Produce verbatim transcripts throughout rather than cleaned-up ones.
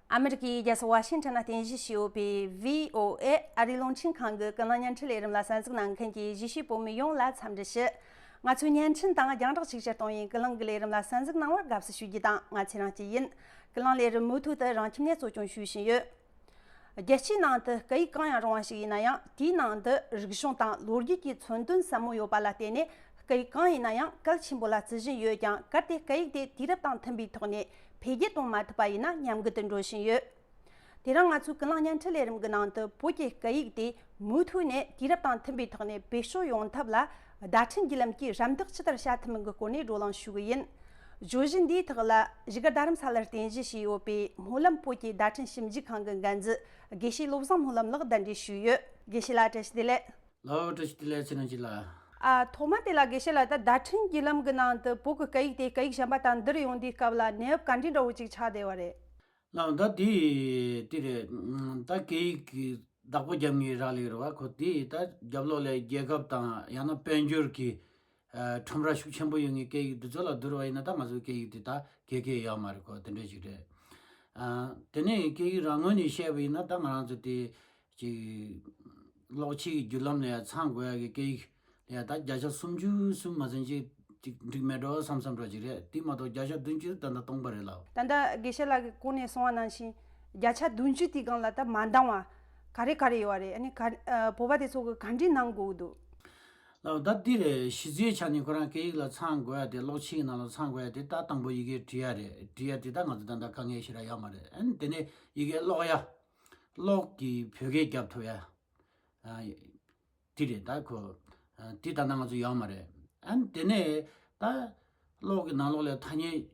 ཨ་མི་རི་ཀའི་རྒྱལ་ས་ཝ་ཤིང་ཊོན་ན་རྟེན་གཞི་བྱས་ཡོད་པའི་བྷི་ཨོ་ཨེ་ཨ་རིའི་རླུང་འཕྲིན་ཁང་གི་ཀུན་གླེང་བརྙན་འཕྲིན་ལས་རིམ་ལ་གསན་གཟིགས་གནང་མཁན་གྱི་གཞིས་བྱེས་བོད་མི་ཡོངས་ལ་འཚམས་འདྲི་ཞུ། ང་ཚོའི་བརྙན་འཕྲིན་དང་རྒྱང་བསྒྲགས་ཤུགས་ཆེར་གཏོང་བའི་ཀུན་གླེང་གི་ལས་རིམ་ལ་གསན་གཟིགས་གནང་བར་དགའ་བསུ་ཞུ་རྒྱུ་དང་། ང་ཚེ་རིང་སྐྱིད་ཡིན། ཀུན་གླེང་ལས་རིམ་མུ་མཐུད་དུ་རང་ཁྱིམ་ནས་གཙོ་སྐྱོང་ཞུས་བཞིན་ཡོད། རྒྱལ་སྤྱིའི་ནང་དུ་སྐད་ཡིག་གང་ཡང་རུང་བ་ཞིག་ཡིན་ན་ཡང་། དེའི་ནང་དུ་རིག་གཞུང་དང་ལོ་རྒྱུས་ཀྱི་མཚོན་དོན་ཟབ་མོ་ཡོད་པ་ལ་བརྟེན་ནས། སྐད་ཡིག་གང་ཡིན་ན་ཡང་གལ་ཆེན་པོ་ལ་བརྩི་བཞིན་ཡོད་ཀྱང་། གལ་ཏེ་སྐད་ཡིག་དེ་དུས་རབས་དང་མཐུན་པའི་ཐོག་ནས་འཕེལ་རྒྱས་གཏོང་མ་ཐུབ་པ་ཡིན་ན་ཉམས་རྒུད་དུ་འགྲོ་བཞིན་ཡོད། དེ་རིང་ང་ཚོའི་ཀུན་གླེང་བརྙན་འཕྲིན་ལས་རིམ་གྱི་ནང་དུ། བོད་ཀྱི་སྐད་ཡིག་དེ་མུ་མཐུད་ནས་དུས་རབས་དང་མཐུན་པའི་ཐོག་ནས་བེད་སྤྱོད་ཡོང་ཐབས་ལ་བརྡ་འཕྲིན་བརྒྱུད་ལམ་གྱིས་རམ་འདེགས་ཇི་ལྟར་བྱ་ཐུབ་མིན་གྱི་སྐོར་ནས་བགྲོ་གླེང་ཞུ་གི་ཡིན། བརྗོད་གཞི་འདིའི་ཐོག་ལ་བཞུགས་སྒར་རྡ་རམ་ས་ལར་རྟེན་གཞི་བྱས་ཡོད་པའི་སྨོན་ལམ་བོད་ཀྱི་བརྡ་འཕྲིན་ཞིབ་འཇུག་ཁང་གི་འགན་འཛིན་དགེ་བཤེས་བློ་བཟང་སྨོན་ལམ་ལགས་གདན་འདྲེན་ཞུས་ཡོད། དགེ་བཤེས་ལགས། བཀྲ་ཤིས་བདེ་ལེགས། ལགས། བཀྲ་ཤིས་བདེ་ལེགས། ཚེ་རིང་སྐྱིད་ལགས། ཨ། ཐོག་མ་དེ་ལ་དགེ་བཤེས་ལགས། ད་བརྡ་འཕྲིན་བརྒྱུད་ལམ་གྱི་ནང་དུ་བོད་ཀྱི་སྐད་ཡིག་དེ་སྐད་ཡིག་གཞན་པ་དང་འདིར་ཡོང་དུས་སྐབས་ལ་གནས་བབ་ག་འདྲའི་འདྲ་བོ་ཅིག་ཆགས་བསྡད་པ་རེད། ལགས། ད་དེ་དེ་རེད། ད་སྐད་ཡིག་གི་བདག་པོ་རྒྱབ་མཁན་རག་ལས་རེད་བ། ཁོ་དེ་ད་རྒྱབ་ལོགས་ལ་རྒྱལ་ཁབ་དང་ཡང་ན་དཔལ་འབྱོར་གྱི་ཨ་ཁྲོམ་ར་ཤུགས་ཆེན་པོ་ཡོད་མཁན་སྐད་ཡིག་འདི་ཚོ་ལ་བསྡུར་བ་ཡིན་ན། ད་ང་ཚོའི་སྐད་ཡིག་དེ་ད་གལ་གལ་ཡོད་མ་རེད། ཁོ་དེ་འདྲ་ཞིག་རེད། ཨ། དེ་ནས་སྐད་ཡིག་རང་ངོས་ནས་བཤད་པ་ཡིན་ན། ད་ང་རང་ཚོ་དེ་ཅིག་གློག་ཆས་ཀྱི་བརྒྱུད་ལམ་ལ་ཡང་ཚང་དགོས་ཡ་གི་སྐད་ཡིག་ལ་ཡང་ད་བརྒྱ་ཆ་སུམ་ཅུ་སུམ་མ་ཟིན་ཅིག་ཅིག་འགྲིག་མེད་འགྲོ་བསམ་བསམ་འདྲ་ཅིག་རེད། དེ་མ་གཏོགས་བརྒྱ་ཆ་བདུན་ཅུ་ད་ལྟ་སྟོང་པ་རེད་ལགས། ད་ལྟ་དགེ་བཤེས་ལགས་ཀྱིས་གོང་ནས་གསུངས་པ་ནང་བཞིན་བརྒྱ་ཆ་བདུན་ཅུ་དེའི་སྒང་ལ་ད་མ་འདང་བ་ག་རེ་ག་རེ་ཡོད་པ་རེད། ཨ་ནི་ག་ཨ་བོད་པ་དེ་ཚོ་གིས་ག་འདྲས་གནང་དགོས་ཀྱི་འདུག། ལགས། ད་འདི་རེད། གཞི་རྩའི་ཆ་ནས་ཁོ་རང་སྐད་ཡིག་ལ་ཚང་དགོས་ཡ་དེ། གློག་ཆས་ཀྱི་ནང་ལ་ཚང་དགོས་ཡ་དེ། ད་དང་པོ་ཡི་གེ་འབྲི་ཡ་རེད། འབྲི་ཡ་དེ་ད་ང་ཚོ་ད་ལྟ་དཀའ་ངལ་ཞེ་དྲག་ཡོད་མ་རེད། ཨ་ནི་དེ་ནས་ཡི་གེ་ཀློག་ཡ། གློག་གིས་བོད་སྐད་རྒྱབ་ཐུབ་ཡ། ཨ། དེ་རེད། ད་ཁོ་ཨ་དེ་ད་ལྟ་ང་ཚོ་ཡོད་མ་རེད། ཨ་ནི་དེ་ནས་ད་གློག་གི་ནང་ལོགས་ལ་ཐ་སྙད་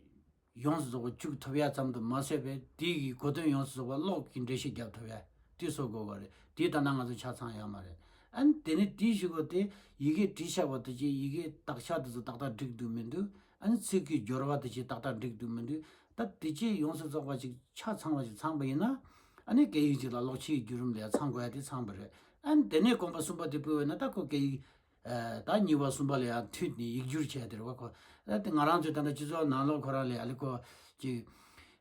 ཡོངས་སུ་རྫོགས་པ་བཅུག་ཐུབ་ཡ་ཙམ་དུ་མ་ཟད་པའི་དེ་གི་གོ་དོན་ཡོངས་སུ་རྫོགས་པ་གློག་གི་འགྲེལ་བཤད་རྒྱབ་ཐུབ་ཡ་དེ་བཟོ་དགོས་པ་རེད། དེ་ད་ལྟ་ང་ཚོ་ཆ་ཚང་ཡོད་མ་རེད། ཨ་ནི་དེ་ནས་དེའི་གཞུག་གུ་དེ་ཡི་གེ་བྲིས་བཞག་པ་དེ་ཅིག་ཡི་གེ་དག་ཆ་དེ་ཚོ་ཏག་ཏག་འགྲིག་འདུག་མི་འདུག། ཨ་ནི་ཚིག་གི་སྦྱོར་བ་དེ་ཅིག་ཏག་ཏག་འགྲིག་འདུག་མི་འདུག། ད་དེ་ཅིག་ཡོངས་སུ་རྫོགས་པ་ཅིག་ཆ་ཚང་བ་ཅིག་ཚང་པ་ཡིན་ན། ཨ་ནི་སྐད་ཡིག་ཅིག་ལ་གློག་ཆས་ཀྱི་བརྒྱུད་རིམ་ལ་ཚང་དགོས་ཡ་དེ་ཚང་པ་རེད། ཨ་ནི་དེ་ནས་གོམ་པ་གསུམ་པ་དེ་སྤོས་པ་ཡིན་ན། ད་ཁོ་སྐད་ཡིག་ཨ་ད་གཉིས་པ་གསུམ་པ་ལ་ཡང་མཐུད་ནས་ཡིག་སྒྱུར་བྱས་དེ་རེད་བ། ཁོ་ཨ་དེ་ང་རང་ཚོའི་ད་ལྟ་སྤྱི་ཚོགས་ནང་ལོགས་ཁོ་རང་ལ་ཡ་ལེ་ཁོ་ཅིག་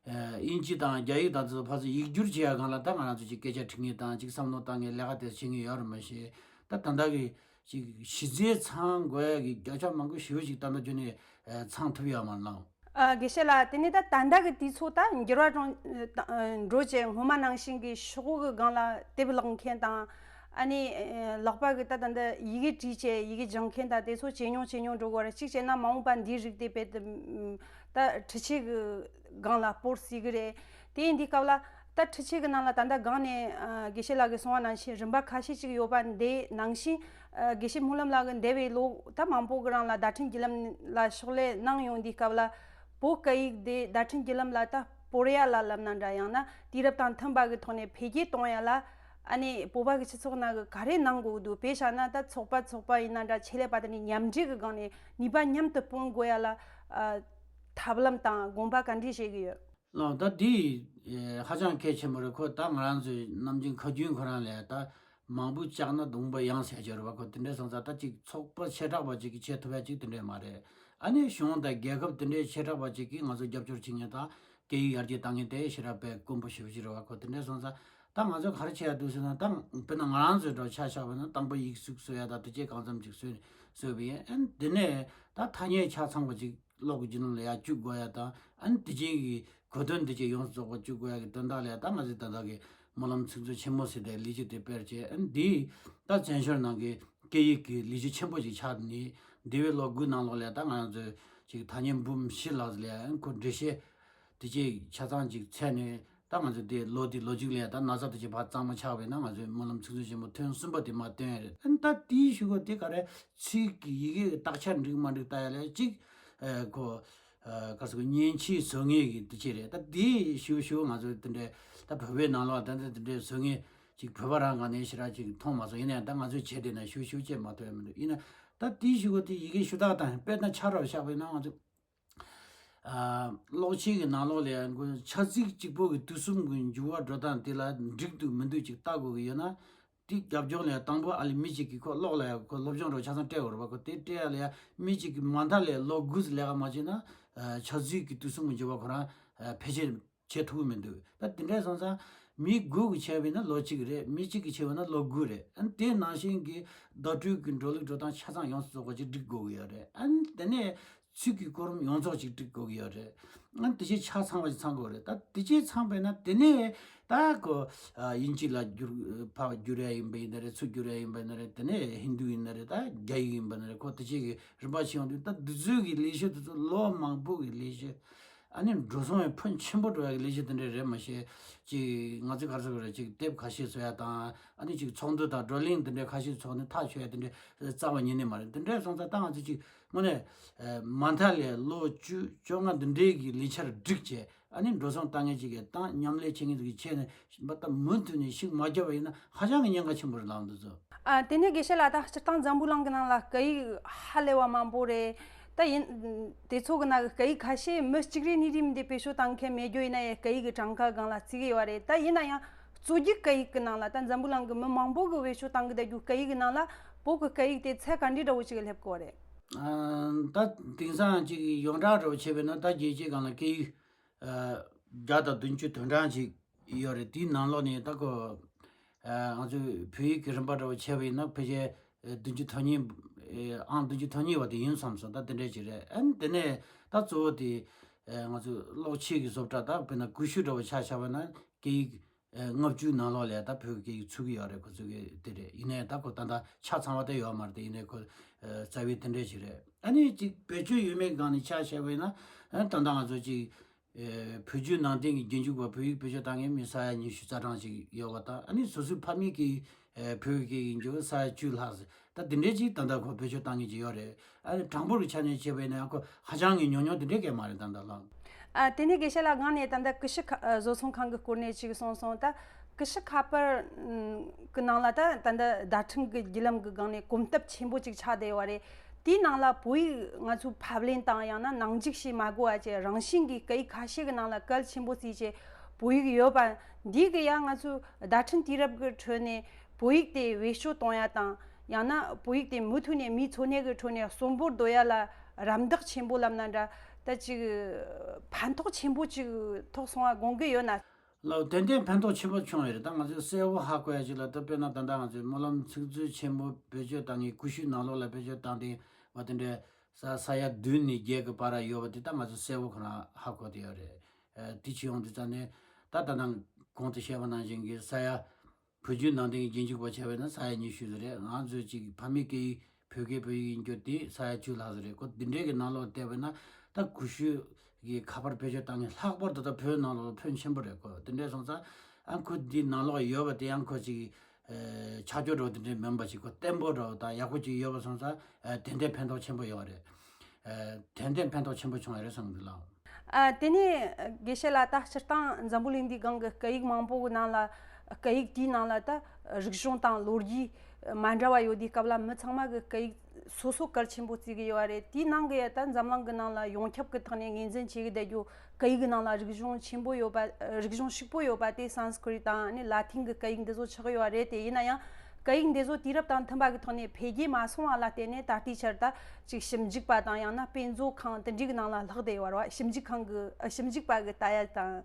ཨ་དབྱིན་ཇི་དང་རྒྱ་ཡིག་དང་དེ་ཚོ་ཕར་ཚུར་ཡིག་སྒྱུར་བྱེད་ཡ་སྒང་ལ་ད་ང་རང་ཚོ་ཅིག་སྐད་ཆ་དྲི་མཁན་དང་ཅིག་བསམ་བློ་བཏང་མཁན་ལས་ཀ་དེ་བྱེད་མཁན་ཡོད་རེད་མ་གཞི། ད་ད་ལྟ་གི་ཅིག་གཞི་རྩའི་ཚང་དགོས་ཡ་གི་བརྒྱ་ཆ་མང་པོ་ཞེ་པོ་ཅིག་ད་ལྟ་རྒྱུ་ནས་ཨ་ཚང་ཐུབ་ཡོད་མ་རེད་ལགས། ཨ། དགེ་བཤེས་ལགས། དེ་ནས་ད་ད་ལྟ་གི་དུས་ཚོད་ད་འགྱུར་བ་འགྲོ་ཨ་འགྲོ་བྱས། སྔོན་མ་ནང་བཞིན་གྱི་ཤོག་བུ་གི་སྒང་ལ་དེབ་བཀླག་མཁན་དང་། ཨ་ནི་ཨ་ལག་པ་གི་ད་ད་ལྟ་ཡི་གེ་བྲིས་བྱས་ཡི་གེ་སྦྱང་མཁན་དང་དེ་ཚོ་ཇེ་ཉུང་ཇེ་ཉུང་འགྲོ་གི་ཡོད་རེད། གཅིག་བྱས་ན་མ་འོངས་པ་འདིའི་རིགས་དེ་རྦད་དེ་ད་འཕྲུལ་ཆས་གི་སྒང་ལ་སྤོར་སྲིད་གི་རེད། དེ་ཡིན་དུས་སྐབས་ལ་ད་འཕྲུལ་ཆས་གི་ནང་ལ་ད་ལྟ་སྒང་ནས་ཨ་དགེ་བཤེས་ལགས་ཀྱིས་གསུངས་པ་ནང་བཞིན་རིམ་པ་ཁ་ཤས་ཅིག་ཡོད་པ། འདི་ནང་བཞིན་ཨ་དགེ་བཤེས་སྨོན་ལམ་ལགས་ཀྱིས་འདས་པའི་ལོ་ད་མང་པོ་གི་རིང་ལ་བརྡ་འཕྲིན་བརྒྱུད་ལམ་ལ་ཕྱག་ལས་གནང་ཡོང་དུས་སྐབས་ལ། བོད་སྐད་ཡིག་འདི་བརྡ་འཕྲིན་བརྒྱུད་ལམ་ལ་ད་སྤོར་ཡ་ལ་ལབ་ན་འདྲ། ཡང་ན་དུས་རབས་དང་མཐུན་པ་གི་ཐོག་ནས་འཕེལ་རྒྱས་གཏོང་ཡ་ལ། ཨ་ནི་བོད་པ་གི་སྤྱི་ཚོགས་ནང་གི་ག་རེ་གནང་དགོས་འདུག། དཔེ་བཞག་ན་ད་ཚོགས་པ་ཚོགས་པ་ཡིན་ན་འདྲ། ཆེད་ལས་པ་དེ་ནས་མཉམ་འབྲེལ་གི་སྒང་ནས་ནུས་པ་མཉམ་དུ་སྤུངས་དགོས་ཡ་ལ་ཨ་ཐབས་ལམ་དང་དགོངས་པ་ག་འདྲས་བཞེས་གི་ཡོད། ལགས། ད་འདི་ཨེ་ཧ་ཅང་གལ་ཆེན་པོ་རེད། ཁོ་ད་ང་རང་ཚོའི་ནམ་རྒྱུན་ཁ་རྒྱུན་ཁོ་རང་ལས་ད་མང་པོ་བཅག་ན་གདུང་པ་ཡང་ཟེར་གྱི་རེད་བ། ཁོ་དེ་འདྲས་སོང་ཙང་ད་ཅིག་ཚོགས་པ་བྱེ་བྲག་པ་ཅིག་གིས་བྱེད་ཐུབ་ཡ་ཅིག་དེ་འདྲས་མ་རེད། ཨ་ནི་གཞུང་དང་རྒྱལ་ཁབ་དེ་འདྲས་བྱེ་བྲག་པ་ཅིག་གིས་ང་ཚོ་རྒྱབ་སྐྱོར་བྱེད་མཁན་དང་སྐད་ཡིག་ཡར་རྒྱས་བཏང་མཁན་དེ་ཞེ་དྲག་དཔེ་དཀོན་པོ་ཞེ་པོ་ཅིག་རེད་བ། ཁོ་དེ་འདྲས་སོང་ཙང་ད་ང་ཚོ་ག་རེ་བྱེད་ཡ་འདུག་ཟེར་ན། ད་དཔེར་ན་ང་རང་ཚོའི་འགྲོ་ཆ་བཞག་པ་ན། དང་པོ་ཡིག་གཟུགས་བཟོ་ཡ་དང་དེ་བཅས་གང་འཚམ་ཅིག་བཟོས་བཟོས་པ་ཡིན། ཨ་ནི་དེ་ནས་ད་ཐ་སྙད་ཆ་ཚང་བ་ཅིག་གློག་གི་བརྒྱུད་ལམ་ལ་ཡར་བཅུག་དགོས་ཡ་དང་། ཨ་ནི་དེ་ཅན་གྱི་གོ་དོན་དེ་ཅིག་ཡོངས་སུ་རྫོགས་པ་བཅུག་དགོས་ཡ་གི་དོན་དག་ལ་ཡ། ད་ང་ཚོས་ད་ལྟ་གི་སྨོན་ལམ་ཚིག་མཛོད་ཆེན་མོ་ཟེར་དེ་ལས་གཞི་དེ་སྤེལ་བྱས། ཨ་ནི་འདི་ད་བཙན་བྱོལ་ནང་གི་སྐད་ཡིག་གི་ལས་གཞི་ཆེན་པོ་ཞིག་ཆགས་ནས། འདས་པའི་ལོ་དགུ་ནང་ལོགས་ལ་ཡ་ད་ང་ཚོས་ཅིག་ཐ་སྙད་འབུམ་བཞི་ལྷག་ལ་ཡ། ཨ་ནི་ཁོ་འགྲེལ་བཤད་དེ་ཅིག་ཆ་ཚང་ཅིག་བྱས་ནས། ད་ང་ཚོ་དེ་ལོ་དེ་ལོ་མཇུག་ལ་ཡ་ད་ན་ཚ་དེ་ཅིག་ཕར་གཙང་མ་ཆགས་པ་ཡིན་ན། ང་ཚོའི་སྨོན་ལམ་ཚིག་མཛོད་ཆེན་མོ་ཐེངས་གསུམ་པ་དེ་མར་བཏོན་ཡ་རེད། ཨ་ནི་ད་དེའི་གཞུག་གུ་དེ་ག་རེ་ཚིག་གི་ཡི་གེ་གི་དག་ཆ་འགྲིག་མ་འགྲིག་ལྟ་ཡ་ལ་ཡ་ཅིག་ཨ་ཁོ་ཨ་ག་ཟེར་དགོས། མཉེན་ཆས་བཟོ་མཁན་གྱི་དེ་ཅིག་རེད། ད་དེ་ཞུ་ཞུ་ང་ཚོ་དེ་འདྲའི་ད་བོད་པའི་ནང་ལོགས་ད་ལྟ་དེ་འདྲའི་བཟོ་མཁན་ཅིག་བོད་པ་རང་སྒང་ནས་ཞེ་དྲག་ཅིག་མཐོང་མ་སོང་། ཡིན་ན་ཡང་ད་ང་ཚོས་བྱས་བསྡད་ན་ཞུ་ཞུ་བྱས་མ་ཐུབ་ཡ་མི་འདུག། ཡིན་ན་ད་དེའི་གཞུག་གུ་དེ་ཡི་གེ་ཞུ་དག་དང་། དཔེར་ན་ཆ་ར་བཞག་པ་ཡིན་ན། ང་ཚོ་ཨ་གློག་ཆས་ཀྱི་ནང་ལོགས་ལ་ཡང་ཆ་ཚིག་གཅིག་པོ་གི་དུས་གསུམ་གྱི་འགྱུར་བ་འགྲོ་སྟངས་དེ་ལ་འགྲིག་འདུག་མི་འདུག་ཅིག་ལྟ་དགོས་ཀྱི་ཡོད་ན། དེ་རྒྱབ་ལྗོངས་ལ་ཡང་དང་པོ་ཨ་ལས་མི་གཅིག་གིས་ཁོ་གློག་ལ་ཡང་ཁོ་སློབ་སྦྱོང་རོགས་ཆ་ཚང་སྤྲད་དགོས་རེད་པ། ཁོ་དེ་སྤྲད་ཡ་ལ་ཡང་མི་གཅིག་གིས་མ་མཐའ་ལ་ལོ་དགུ་ཙམ་ལས་ཀ་མ་བྱས་ན། ཨ་ཆ་ཚིག་གི་དུས་གསུམ་གྱི་འགྱུར་བ་ཁོ་རང་ཨ་ཕལ་ཆེར་ བྱེད་ཐུབ་ཀྱི་མི་འདུག་ད་དེ་འདྲ་སོང་ཙང་མི་དགུ་གི་ཆད་པ་ཡིན་ན་ལོ་གཅིག་རེད། མི་གཅིག་གི་ཆད་པ་ན་ལོ་དགུ་རེད། ཨ་ནི་དེ་ནང་བཞིན་གྱི་བརྡ་སྤྲོད་ཀྱི་འགྲོ་ལུགས་འགྲོ་སྟངས་ཆ་ཚང་ཡོངས་སུ་རྫོགས་པ་ཅིག་སྒྲིག་དགོས་ཀྱི་ཡོད་རེད། ཨ་ནི་དེ་ནས་ཚིག་གི་གོ་རིམ་ཡོངས་རྫོགས་ཅིག་སྒྲིག་དགོས་ཀྱི་ཡོད་རེད། ཨ་ནི་དེ་ཆ་ཚང་བ་ཅིག་ཚང་དགོས་རེད། ད་དེ་ཆ་ཚང་པས་ན་དེ་ནས་ད་ཁོ་ཨ་དབྱིན་ཇི་ལ་བསྒྱུར་ཕར་བསྒྱུར་ཡ་ཡིན་པ་ཡིན་ན་རེད། ཚུར་བསྒྱུར་ཡ་ཡིན་པ་ཡིན་ན་རེད། དེ་ནས་ཧིན་རྡུ་ཡིན་ན་རེད། ད་རྒྱ་ཡིག་ཡིན་པ་ཡིན་ན་རེད། ཁོ་དེ་ཆ་གི་རིམ་པ་ཕྱིན་ཡོང་དུས་ད་འདི་ཚོའི་གི་ལས་གཞི་དེ་ཚོ་ལོ་མང་པོ་གི་ལས་གཞི། ཨ་ནི་འགྲོ་སོང་ཡང་ཕོན་ཆེན་པོ་འགྲོ་ཡ་གི་ལས་གཞི་དེ་འདྲ་རེད་མ་གཞི། ཅིག་ང་ཚོས་ག་རེ་ཟེར་དགོས་རེད། ཅིག་དེབ་ཁ་ཤས་བཟོ་ཡ་དང་། ཨ་ནི་ཅིག་ཚོགས་འདུ་དང་བགྲོ་གླེང་དེ་འདྲ་ཁ་ཤས་ཚོགས་ནས་ཐག་ཆོད་ཡ་དེ་འདྲ་རྩ་བ་ཉིད་ནས་མ་རེད། དེ་འདྲ་སོང་ཙང་ད་ང་ཚོས་ཅིག་དངོས་གནས་མ་མཐའ་ལས་ལོ་བཅུ་བཅོ་ལྔ་འདི་འདྲའི་གི་ལས་འཆར་བསྒྲིགས་བྱས། ཨ་ནི་འགྲོ་སོང་བཏང་མཁན་ཅིག་གི་དང་མཉམ་ལས་བྱེད་མཁན་ཅིག་གི་ཆེད་ནས་མ་ད་མུ་མཐུད་ནས་ཤུགས་མ་བརྒྱབ་པ་ཡིན་ན་ཧ་ཅང་གི་ཉེན་ཁ་ཆེན་པོ་རེད་ལབ་འདུག་ཟེར། ཨ། དེ་ནས་དགེ་བཤེས་ལགས། ད་སྤྱིར་བཏང་འཛམ་བུ་གླིང་གི་ནང་ལ་སྐད་ཡིག་ཧ་ལས་པ་མང་པོ་རེད། ད་ཡིན་དེ་ཚོ་གི་ནང་གི་སྐད་ཡིག་ཁ་ཤས་མི་གཅིག་རེ་གཉིས་རེ་མིན་དེ་བེད་སྤྱོད་བཏང་མཁན་མེད་རྒྱུ་ཡིན་ན་ཡང་སྐད་ཡིག་གི་གྲངས་ཀ་སྒང་ལ་བརྩི་གི་ཡོད་རེད། ད་ཡིན་ན་ཡང་གཙོ་རྒྱུག་སྐད་ཡིག་གི་ནང་ལ་ད་འཛམ་བུ་གླིང་གི་མི་མང་པོ་གི་བེད་སྤྱོད་བཏང་གི་བསྡད་རྒྱུ་སྐད་ཡིག་གི་ནང་ལ་བོད་གི་སྐད་ཡིག་དེ་ཚད་ག་འདྲའི་འདྲ་བོ་ཅིག་སླེབས་གི་ཡོད་རེད། ཨ། ད་དེང་སང་ཅིག་ཡོངས་གྲགས་འདྲ་བོ་བྱས་པས་ན་ད་རྒྱལ་སྤྱིའི་སྒང་ལ་སྐད་ཡིག་ཨ། བརྒྱ་དང་བདུན་ཅུ་དོན་གྲངས་ཅིག་ཡོད་རེད། དེའི་ནང་ལོགས་ནས་ད་ཁོ་ཨ། ང་ཚོའི་བོད་ཡིག་གི་རིམ་པ་འདྲ་བོ་བྱས་པ་ཡིན་ན་ཕལ་ཆེར་བདུན་ཅུ་དོན་གཉིས། ཨང་བདུན་ཅུ་དོན་གཉིས་པ་དེ་ཡིན་བསམ་སོང་། ད་དེ་འདྲ་ཅིག་རེད། ཨ་ནི་དེ་ནས་ད་གཙོ་བོ་དེ་ང་ཚོའི་ཀློག་ཆས་ཀྱི་བཟོ་གྲྭ་ད་དཔེར་ན་ཀུ་ཤུ་འདྲ་བོ་ཆ་བཞག་པ་ན་སྐད་ཡིག་ལྔ་བཅུའི་ནང་ལོགས་ལ་ད་བོད་ཀྱི་སྐད་ཡིག་ཚུད་ཀྱི་ཡོད་རེད། ཁོ་ཚོ་གི་དེ་རེད། ཡིན་ནའི་ད་ཁོ་ད་ལྟ་ཆ་ཚང་བ་དེ་ཡོད་མ་རེད། དེ་ཡིན་ནའི་ཁོ་རྩ་བའི་དེ་འདྲ་ཞིག་རེད། ཨ་ནི་ཅིག་བེད་སྤྱོད་ཡོད་མེད་སྒང་ནས་ཆ་བཞག་པ་ཡིན་ན། ཨ་ནི་ད་ལྟ་ང་ཚོ་ཅིག་བོད་བརྒྱུད་ནང་བསྟན་གྱི་རྗེས་འཇུག་པ་བོད་ཡིག་བེད་སྤྱོད་བཏང་མཁན་མི་ས་ཡ་ཉི་ཤུ་རྩ་གྲངས་ཅིག་ཡོད་པ་དང་། ཨ་ནི་སོ་སོའི་ཕ་མེས་ཀྱིས་བོད་ཡིག་ཡིན་རྒྱུ་ས་ཡ་བཅུ་ལྷག་ཟེར། ད་དེ་འདྲའི་ཅིག་ད་ལྟ་ཁོ་བེད་སྤྱོད་བཏང་མཁན་ཅིག་ཡོད་རེད། ཨ་ནི་གྲངས་འབོར་གྱི་ཆ་ནས་བྱས་པ་ཡིན་ན་ཡང་ཁོ་ཧ་ཅང་གི་ཉུང་ཉུང་དེ་འདྲའི་སྐད་མ་རེད་ད་ལྟ་ལགས། ཨ། དེ་ནས་དགེ་བཤེས་ལགས་སྒང་ནས་ད་ལྟ་ཀུ་ཤུ་ཁ་ཨ། བཟོ་ཚོང་ཁང་གི་སྐོར་ནས་ཅིག་གསུངས་སོང་། ད་ཀུ་ཤུ་ཁ་པར་གི་ནང་ལ་ད་ད་ལྟ་བརྡ་འཕྲིན་གྱི་བརྒྱུད་ལམ་གྱི་སྒང་ནས་གོམ་སྟབས་ཆེན་པོ་ཅིག་ཆགས་བསྡད་ཡོད་རེད། དེའི་ནང་ལ་བོད་ཡིག་ང་ཚོའི་ཕབ་ལེན་དང་ཡང་ན་ནང་འཇུག་བྱེད་མ་དགོས་པ་བཅས་རང་བཞིན་གྱིས་སྐད་ཡིག་ཁ་ཤས་ཀྱི་ནང་ལ་གལ་ཆེན་པོ་བརྩིས་བྱས་བོད་ཡིག་ཡོད་པ་འདི་གི་ཡང་ང་ཚོའི་བརྡ་འཕྲིན་དུས་རབས་ཀྱི་ཁྲོད་ནས་བོད་ཡིག་དེ་བེད་སྤྱོད་གཏོང་ཡ་དང་། ཡང་ན་བོད་ཡིག་དེ་མུ་མཐུད་ནས་མིའི་འཚོ་གནས་ཀྱི་ཁྲོད་ནས་གསོན་པོར་སྡོད་ཡ་ལ་རམ་འདེགས་ཆེན་པོ་ལབ་ན་འདྲ། ད་ཅིག་ཕན་ཐོགས་ཆེན་པོ་ཅིག་ཐོགས་སོང་བ་དགོངས་ཀྱི་ཡོད་ན། ལགས། ཏན་ཏན་ཕན་ཐོགས་ཆེན་པོ་བྱུང་ཡོད་རེད། ད་ང་ཚོས་གསལ་བོ་ཧ་གོ་ཡ་ཅིག་ལ། ད་དཔེར་ན་ད་ལྟ་ང་ཚོས་སྨོན་ལམ་ཚིག་མཛོད་ཆེན་པོ་བེད་སྤྱོད་བཏང་མཁན་ཀུ་ཤུའི་ནང་ལོགས་ལ་བེད་སྤྱོད་བཏང་དེ་བ་དེ་འདྲའི་ས་ས་ཡ་བདུན་ནས་བརྒྱད་ཀྱི་བར་ཡོད་པ་དེ་ད་ང་ཚོས་གསལ་བོ་ཁོ་རང་ཧ་གོ་བསྡད་ཡོད་རེད། ཨ། དེ་བྱས་ཡོང་དུས་ཙང་ནས་ད་ད་ལྟ་གོང་དུ་བཤད་པ་ནང་བཞིན་གྱི་ས་ཡ་བོད་བརྒྱུད་ནང་བསྟན་གྱི་རྗེས་འཇུག་པ་བྱས་པ་ཡིན་ན་ས་ཡ་ཉི་ཤུ་ཙམ་རེད། ང་ཚོའི་ཅིག་ཕ་མེས་སྐད་ཡིག་བོད་སྐད་བོད་ཡིག་ཡིན་རྒྱུ་དེ་ས་ཡ་བཅུ་ལྷག་ཙམ་རེད། ཁོ་འདི་འདྲའི་གི་ནང་ལོགས་བལྟས་པ་ན་ད་ཀུ་ཤུ་གི་ཁ་པར་བེད་སྤྱོད་བཏང་མཁན་ལྷག་པར་དུ་ད་བོད་ནང་ལོགས་ལ་ཕོན་ཆེན་པོ་རེད། ཁོ་འདི་འདྲས་སོང་ཙང་ཨ་ཁོ་འདི་ནང་ལོགས་ཡོད་པ་དེ་ཡང་ཁོ་ཅིག་ཨ། ཆ་འཇོག་འདྲ་བོ་དེ་འདྲས་མིན་པ་ཅིག་ཁོ་བརྟན་པོ་འདྲ་བོ་དང་ཡག་པོ་ཅིག་ཡོད་པ་སོང་ཙང་ཨ། དེ་འདྲས་ཕན་ཐོགས་ཆེན་པོ་ཡོད་རེད། ཨ། དེ་འདྲས་ཕན་ཐོགས་ཆེན་པོ་བྱུང་བ་རེད་བསམ་གི་འདུག་ལགས། ཨ། དེ་ནས་དགེ་བཤེས་ལགས། ད་སྤྱིར་བཏང་འཛམ་བུ་གླིང་འདིའི་སྒང་གི་སྐད་ཡིག་མང་པོ་གི་ནང་ལ། སྐད་ཡིག་དེའི་ནང་ལ་ད་རིག་གཞུང་དང་ལོ་རྒྱུས་མ་འདྲ་བ་ཡོད་དུས་སྐབས་ལ་མི་ཚང་མ་གི་སྐད་ཡིག་སོ་སོ་གལ་ཆེན་པོ་བརྩི་གི་ཡོད་རེད། དེའི་ནང་གི་ད་འཛམ་གླིང་གི་ནང་ལ་ཡོངས་ཁྱབ་ཀྱི་ཐོག་ནས་ངོས་འཛིན་བྱེད་ཀྱི་བསྡད་རྒྱུ། སྐད་ཡིག་གི་ནང་ལ་རིག་གཞུང་ཆེན་པོ་ཡོད་པ། རིག་གཞུང་ཕྱུག་པོ་ཡོད་པ་དེ་སཾ་སྐྲྀཏ་དང་ནི་ལ་ཏིན་གྱི་སྐད་ཡིག་འདི་ཚོ་ཆགས་ཡོད་རེད། དེ་ཡིན་ན་ཡང་སྐད་ཡིག་འདི་ཚོ་དུས་རབས་དང་མཐུན་པ་གི་ཐོག་ནས་འཕེལ་རྒྱས་མ་སོང་བ་ལ་བརྟེན་ནས་ད་ལྟའི་ཆར་ད་ཅིག་ཞིབ་འཇུག་པ་དང་ཡང་ན་དཔེ་མཛོད་ཁང་དེ་འདྲའི་གི་ནང་ལ་ལྷག་བསྡད་ཡོད་རེད་བ། ཞིབ་འཇུག་ཁང་གི་ཨ། ཞིབ་འཇུག་པ་གི་ལྟ་ཡ་དང་།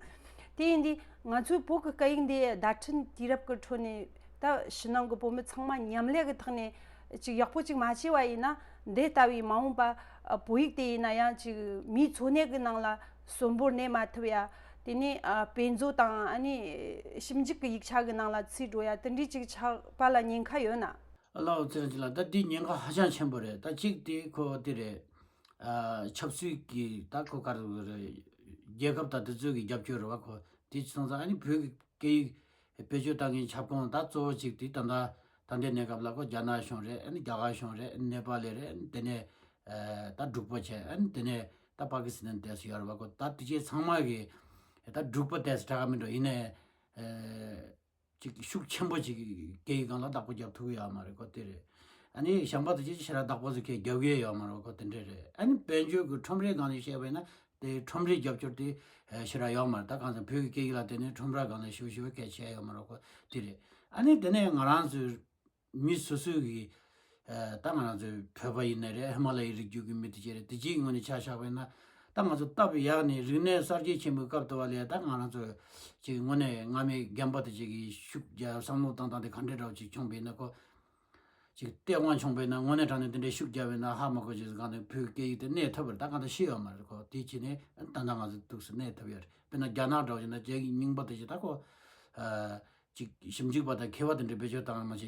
དེ་ཡིན་དུས་ང་ཚོའི་བོད་ཀྱི་སྐད་ཡིག་འདི་བརྡ་འཕྲིན་དུས་རབས་ཀྱི་ཁྲོད་ནས་ད་ཕྱི་ནང་གི་བོད་མི་ཚང་མ་མཉམ་ལས་ཀྱི་ཐོག་ནས་ཅིག་ཡག་པོ་ཅིག་མ་བྱས་པ་ཡིན་ན། འདི་ལྟ་བུའི་མ་འོངས་པ་ཨ། བོད་ཡིག་དེ་ཡིན་ན་ཡང་ཅིག་མིའི་འཚོ་གནས་ཀྱི་ནང་ལ་གསོན་པོར་གནས་མ་ཐུབ་ཡ། དེ་ནས་ཨ། དཔེ་མཛོད་དང་ཨ་ནི་ཞིབ་འཇུག་གི་ཡིག་ཆ་གི་ནང་ལ་ཚུད་འགྲོ་ཡ་དེ་འདྲའི་ཅིག་ཆགས་པ་ལ་ཉེན་ཁ་ཡོད་ན། ལགས་འོ། ཚེ་རིང་ལགས། ད་འདི་ཉེན་ཁ་ཧ་ཅང་ཆེན་པོ་རེད། ད་གཅིག་དེ་ཁོ་དེ་རེད། ཨ། ཆབ་སྲིད་ཀྱི་ད་ཁོ་ག་རེ་རེད། རྒྱལ་ཁབ་དང་དེ་ཚོའི་གི་རྒྱབ་སྐྱོར་རེད་བ། ཁོ་དེ་སོང་ཙང་ཨ་ནི་བོད་ཀྱི་སྐད་ཡིག་བེད་སྤྱོད་བཏང་མཁན་ཁྱབ་ཁོངས་ད་གཙོ་བོ་གཅིག་དེ་ད་ལྟ་ད་ལྟའི་གནས་སྐབས་ལ་ཁོ་རྒྱ་ནག་གཞུང་རེད། ཨ་ནི་རྒྱ་གར་གཞུང་རེད། ཨ་ནི་ནེ་པཱལ་རེད། ཨ་ནི་དེ་ནས་ཨ། ད་འབྲུག་པ་བྱས། ཨ་ནི་དེ་ནས་ད་པ་ཀི་སི་ཐན་དེ་སུ་ཡོད་རེད་བ། ཁོ་ད་དེ་ཆ་ཚང་མ་གི་ད་འབྲུག་པ་དེ་སུ་དྲག་ག་མི་འགྲོ། ཡིན་ནའི་ཨ། ཅིག་ཤུགས་ཆེན་པོ་ཅིག་སྐད་ཡིག་སྒང་ལ་བདག་པོ་རྒྱབ་ཐུབ་ཀྱི་ཡོད་མ་རེད། ཁོ་དེ་རེད། ཨ་ནི་གཞན་པ་དེ་ཅིག་ཞེ་དྲག་བདག་པོ་ཟེར་མཁན་རྒྱབ་ཀྱི་ཡོད་མ་རེད། ཁོ་དེ་འདྲ་རེད། ཨ་ནི་དཔལ་འབྱོར་གྱི་ཁྲོམ་རའི་སྒང་ནས་བཤད་པ་ཡིན་ན་དེ་ཁྲོམ་རའི་རྒྱབ་སྐྱོར་དེ་ཞེ་དྲག་ཡོད་མ་རེད། ད་གང་ཟེར་བོད་ཀྱི་སྐད་ཡིག་ལ་བརྟེན་ནས་ཁྲོམ་ར་སྒང་ལ་ཞུ་ཞུ་བའི་གལ་ཆེ་ཡོད་མ་རེད། ཁོ་དེ་རེད། ཨ་ནི་དེ་ནས་ང་རང་ཚོའི་མི་སོ་སོའི་གི་ཨ། ད་ང་རང་ཚོའི་བོད་པ་ཡིན་ན་རེད། ཧི་མ་ལ་ཡའི་རི་རྒྱུད་ཀྱི་མི་དེ་ཅིག་རེད། དེ་ཅིག་ངོས་ནས་ཆ་བཞག་པ་ཡིན་ན། ད་ང་ཚོ་སྟབས་ཡག་ནས་རིག་གནས་གསར་བརྗེ་ཆེན་པོའི་སྐབས་དུ་བ་ལས་ད་ང་རང་ཚོ་ཅིག་དངོས་གནས་སྔ་མའི་རྒན་པ་དེ་ཅིག་གིས་ཤུགས་རྒྱབ་བསམ་བློ་བཏང་སྟངས་དེ་ག་འདྲ་འདྲ་བོ་ཅིག་བྱུང་བས་ན་ཁོ། ཅིག་སྟེས་དབང་བྱུང་བས་ན་དངོས་གནས་དྲང་གནས་དེ་འདྲའི་ཤུགས་རྒྱབ་བས་ན་ཧ་མ་གོ་ཅིག་གང་དུ་བོད་སྐད་ཡིག་དེ་གནས་ཐུབ་པར་ད་གང་ལྟར་ཤེས་ཡོད་མ་རེད་ཁོ། དེའི་ཕྱི་ནས་ད་ལྟ་ང་ཚོ་ཐུགས་སུ་གནས་ཐུབ་ཡོད་རེད། དཔེར་ན་རྒྱ་ནག་འདྲ་བོ་ཞིག་ན་རྒྱ་ཡིག་རྙིང་པ་དེ་ཅིག་ད་ཁོ། ཅིག་ཞིབ་འཇུག་པ་དང་མཁས་པ་དེ་འདྲ་བེད་སྤྱོད་བཏང་མ་བྱས།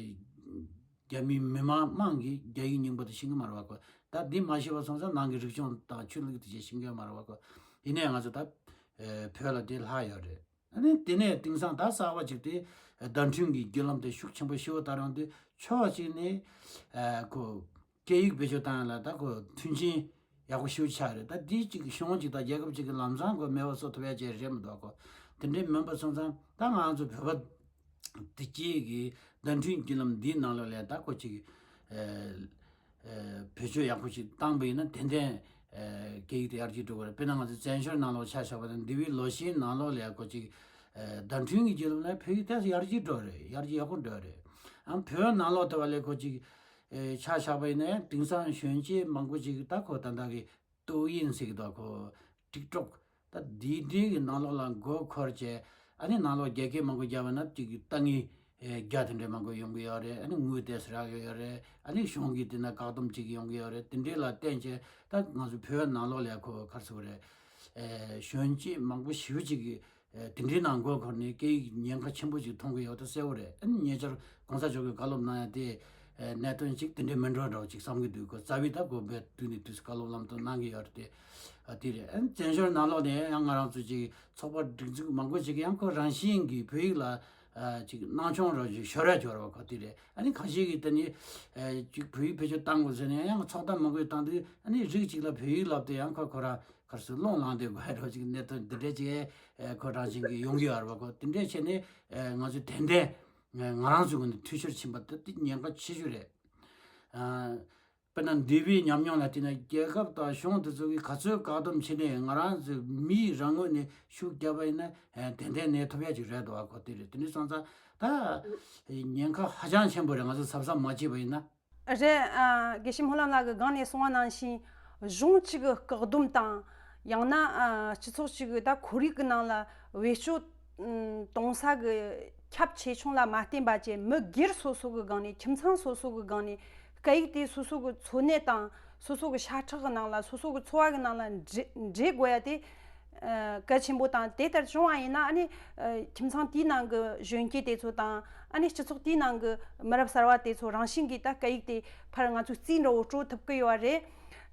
རྒྱ་མིའི་མི་མང་མང་གིས་རྒྱ་ཡིག་རྙིང་པ་དེ་ཤེས་ཀྱི་མ་རེད་བ་ཁོ། ད་འདི་མ་ཤེས་པ་སོང་ཙང་ནང་གི་རིག་གཞུང་དང་ཆོས་ལུགས་དེ་ཅིག་ཤེས་ཀྱི་མ་རེད་བ་ཁོ། ཡིན་ནའི་ང་ཚོ་ད་བོད་ལ་དེ་ལྷག་ཡོད་རེད། ཨ་ནི་དེ་ནས་དེང་སང་ད་གསར་པ་ཅིག་དེ་བརྡ་འཕྲིན་གྱི་བརྒྱུད་ལམ་དེ་ཤུགས་ཆེན་པོ་ཞེ་པོ་དར་ཡོང་དུས་ཕྱོགས་གཅིག་ནས་ཁོ་སྐད་ཡིག་བེད་སྤྱོད་བཏང་ཡ་ལ་ད་ཁོ་མཐུན་རྐྱེན་ཡག་པོ་ཞེ་པོ་ཆགས་རེད། ད་དེ་གཅིག་གཞུང་གཅིག་དང་རྒྱལ་ཁབ་གཅིག་གི་ལམ་སང་ཁོ་མེད་པ་བཟོ་ཐུབ་ཡ་ཅིག་རེད་མི་འདུག་ཁོ། དེ་འདྲའི་མིན་པ་སོང་ཙང་ད་ང་ཚོ་བོད་པ་དེ་སྐྱེས་ཀྱི་བརྡ་འཕྲིན་བརྒྱུད་ལམ་འདིའི་ནང་ལོགས་ལ་ད་ཁོ་ཅིག་བེད་སྤྱོད་ཡག་པོ་ཞིག་བཏང་པ་ཡིན་ན་ཏན་ཏན་སྐད་ཡིག་དེ་ཡར་རྒྱས་འགྲོ་གི་རེད། དཔེར་ན་ང་ཚོ་བཙན་བྱོལ་ནང་ལོགས་ཆ་བཞག་པ་དང་འདི་བའི་ལོ་ཤས་ནང་ལོགས་ལ་ཡ་ཁོ་ཅིག་བརྡ་འཕྲིན་གྱི་བརྒྱུད་ལམ་ལ་བོད་ཡིག་ཏོག་ཙམ་ཡར་རྒྱས་འགྲོ་རེད། ཡར་རྒྱས་ཡག་པོ་འགྲོ་རེད། ཨ་བོད་ནང་ལོགས་དེ་བ་ལས་ཁོ་ཅིག་ཆ་བཞག་པ་ཡིན་ན་ཡང་དེང་སང་གཞོན་སྐྱེས་མང་པོ་ཅིག་ད་ཁོ་ད་ལྟ་གི་ཏོག་དབྱིན་ཟེར་གི་འདུག་ཁོ། ཊིག་ཊོག་ད་འདི་འདྲའི་གི་ནང་ལོགས་ལ་མགོ་འཁོར་བྱས། ཨ་ནི་ནང་ལོགས་རྒྱ་སྐད་མང་པོ་རྒྱབ་པ་ན་ཅིག་གི་ལྟ་ངན་རྒྱ་དེ་འདྲའི་མང་པོ་ཡོང་གི་ཡོད་རེད། ཨ་ནི་དངུལ་ཏོག་ཙམ་རག་གི་ཡོད་རེད། ཨ་ནི་གཞུང་གི་དེ་ན་བཀག་སྡོམ་བྱེད་ཀྱི་ཡོང་གི་ཡོད་རེད། དེ་འདྲའི་ལ་བརྟེན་བྱས་ད་ང་ཚོ་བོད་ནང་ལོགས་ལ་ཁོ་ག་རེ་ཟེར་དགོས་རེད། གཞོན་སྐྱེས་མང་པོ་ཞེ་པོ་ཅིག་གི་དེ་འདྲའི་ནང་མགོ་འཁོར་ནས་སྐད་ཡིག་ཉེན་ཁ་ཆེན་པོ་ཅིག་མཐོང་གི་ཡོད་ད་གསལ་བོ་རེད། ཨ་ནི་ཉེ་ཆར་གོང་ས་མཆོག་གིས་བཀའ་སློབ་གནང་ཡ་དེ་གནད་དོན་ཅིག་དེ་འདྲའི་མི་འགྲོ་འདྲ་བོ་ཅིག་བསམ་གི་འདུག་གོ། རྩ་བའི་ད་གོ་བོད་དུས་ནས་དུས་སུ་བཀའ་སློབ་ལམ་སྟོན་གནང་གི་ཡོད་རེད་དེ། ཨ་དེ་རེད། ཨ་ནི་བཙན་བྱོལ་ནང་ལོགས་ནས་ཡང་ང་རང་ཚོ་ཅིག་ཚོགས་པ་སྒྲིག་འཛུགས་མང་པོ་ཅིག་ཡང་ཁོ་རང་བཞིན་གྱིས་བོད་ཡིག་ལ་ཅིག་སྣང་ཆུང་རོ་ཅིག་ཤོར་ཡ་ཅིག་ཡོད་རེད་བ་ཁོ། དེ་རེད། ཨ་ནི་ཁ་ཤས་ཀྱིས་ད་ནི་ཅིག་བོད་ཡིག་བེད་སྤྱོད་བཏང་དགོས་ཟེར་ནས་ཡང་ཚོགས་གཏམ་མང་པོ་བཏང་དུས་ཨ་ནི་རིགས་གཅིག་ལ་བོད་ཡིག་ལབ་དུས་ཡང་ཁོ་ཁོ་རང་ག་རེ་ཟེར་རླུང་ལངས་ཏེ་དགོས་རོ་ཅིག་གནད་དོན་འདི་འདྲས་ཅིག་ཁོ་རང་བཞིན་གྱིས་ཡོང་གི་ཡོད་རེད་བ་ཁོ། དེ་འདྲས་བྱས་ནས་ང་ཚོས་ཏན་ཏན་ང་རང་ཚོའི་ངོས་ནས་འཐུས་ཤོར་ཕྱིན་པ་ད་དེ་ཉེན་ཁ་ཆེ་ཤོས་རེད། དཔེར་ན་འདས་པའི་ཉམས་མྱོང་ལ་བལྟས་ན་རྒྱལ་ཁབ་དང་གཞུང་དེ་ཚོ་གིས་ག་ཚོད་བཀག་སྡོམ་བྱས་ནས་ང་རང་ཚོའི་མིའི་རང་ངོས་ནས་ཤུགས་བརྒྱབ་པ་ཡིན་ན་ཏན་ཏན་གནས་ཐུབ་ཡ་ཅིག་རེད་འདུག་ཨ་ཁོ། དེ་རེད། དེ་འདྲ་སོང་ཙང་ད་ཉེན་ཁ་ཧ་ཅང་ཆེན་པོ་རེད། ང་ཚོ་གཟབ་གཟབ་མ་བྱས་པ་ཡིན་ན། རེད། ཨ། དགེ་བཤེས་སྨོན་ལམ་ལགས་ཀྱིས་སྒང་ནས་གསུངས་པ་ནང་བཞིན་གཞུང་གཅིག་གི་བཀག་སྡོམ་དང་ཡང་ན་ཨ་སྤྱི་ཚོགས་གཅིག་གི་ད་ཁོར་ཡུག་གི་ནང་ལ་བེད་སྤྱོད་ཨམ་གཏོང་ས་གི་ཁྱབ་ཆེ་ཆུང་ལ་མ་བརྟེན་པ་བྱས་མི་སྒེར་སོ་སོ་གི་སྒང་ནས་ཁྱིམ་ཚང་སོ་སོ་གི་སྒང་ནས་སྐད་ཡིག་དེ་སོ་སོ་གི་འཚོ་གནས་དང་སོ་སོ་གི་ཤ་ཁྲག་གི་ནང་ལ་སོ་སོ་གི་འཚོ་བ་གི་ནང་ལ་འདྲེ་འདྲེས་དགོས་ཡ་དེ་ཨ་གལ་ཆེན་པོ་དང་། དེ་ལྟར་བྱུང་བ་ཡིན་ན་ཨ་ནི་ཨ་ཁྱིམ་ཚང་དེའི་ནང་གི་གཞོན་སྐྱེས་དེ་ཚོ་དང་ཨ་ནི་སྤྱི་ཚོགས་དེའི་ནང་གི་མི་རབས་གསར་བ་དེ་ཚོ་རང་བཞིན་གྱིས་ད་སྐད་ཡིག་དེ་ཕར་ང་ཚོས་རྩིས་འདྲ་བོ་སྤྲོད་ཐུབ་ཀྱི་ཡོད་རེད།